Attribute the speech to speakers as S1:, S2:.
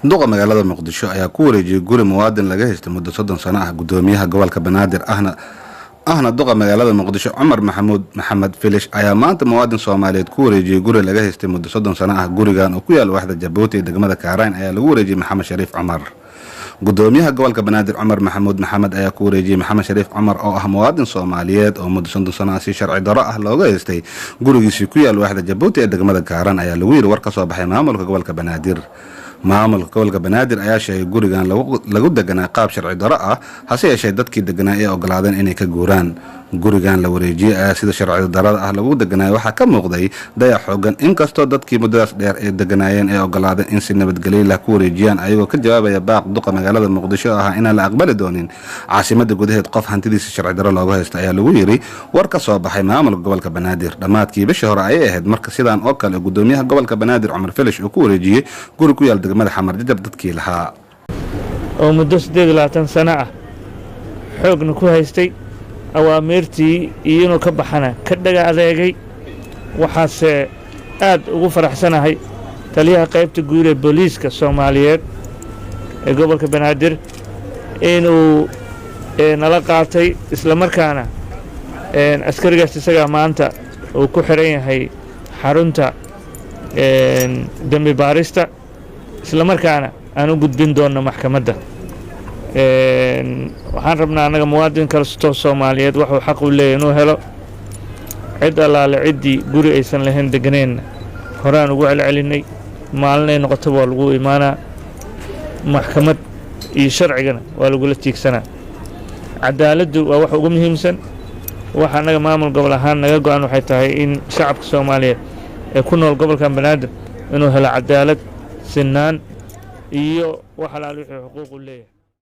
S1: Duqa magaalada Muqdisho ayaa ku wareejiyey guri muwaadin laga haystay muddo 30 sano ah. Gudoomiyaha gobolka Banaadir ahna duqa magaalada Muqdisho, Cumar Maxamuud Maxamed Filish, ayaa maanta muwaadin Soomaaliyeed ku wareejiyey guri laga haystay muddo 30 sano ah. Gurigan oo ku yaal waaxda Jabuuti ee degmada Kaaraan ayaa lagu wareejiyey Maxamed Shariif Cumar. Gudoomiyaha gobolka Banaadir, Cumar Maxamuud Maxamed, ayaa ku wareejiyey Maxamed Shariif Cumar, oo ah muwaadin Soomaaliyeed oo muddo 30 sano ah si sharci darro ah looga haystay gurigiisii ku yaal waaxda Jabuuti ee degmada Kaaraan, ayaa lagu yiri war ka soo baxay maamulka gobolka Banaadir. Maamulka gobolka Banaadir ayaa sheegay gurigan lagu deganaa qaab sharci darro ah, hase yeeshee dadkii deganaa ay ogolaadeen inay ka guuraan. Gurigan la wareejiyey ayaa sida sharci darrada ah lagu deganaayay waxaa ka muuqday dayac xoogan, inkastoo dadkii muddadaas dheer ay deganaayeen ay ogolaadeen in si nabadgelyo lah ku wareejiyaan, ayagoo ka jawaabaya baaq duqa magaalada Muqdisho oo ahaa inaan la aqbali doonin caasimada gudaheed qof hantidiisa sharci darro looga haysto, ayaa lagu yiri war ka soo baxay maamulka gobolka Banaadir. Dhammaadkii bishii hore ayay ahayd marka sidaan oo kale gudoomiyaha gobolka Banaadir, Cumar Filish, uu ku wareejiyey guri ku yaal degmada Xamar Jajab dadkii lahaa.
S2: Oo muddo 28 sano ah xoogna ku haystay, awaamiirtii iyo inuu ka baxana ka dhaga adeegay. Waxaase aad ugu faraxsanahay taliyaha qaybta guud ee booliiska Soomaaliyeed ee gobolka Banaadir inuu nala qaatay, isla markaana askarigaas isagaa maanta uu ku xiran yahay xarunta dembi baarista, isla markaana aan u gudbin doonno maxkamadda. Waxaan rabnaa annaga muwaadin kastoo Soomaaliyeed waxuu xaq u leeyahy inuu helo. Cid allaale ciddii guri aysan lahayn deganeenna, horaan ugu celcelinnay, maalinay noqotaba waa lagu imaanaa, maxkamad iyo sharcigana waa lagula tiigsanaa. Cadaaladdu waa wax ugu muhiimsan. Waxa annaga maamul gobol ahaan naga go'an waxay tahay in shacabka Soomaaliyeed ee ku nool gobolkan Banaadir inuu helo cadaalad, sinaan iyo wax alaal wixii xuquuq u leeyahay.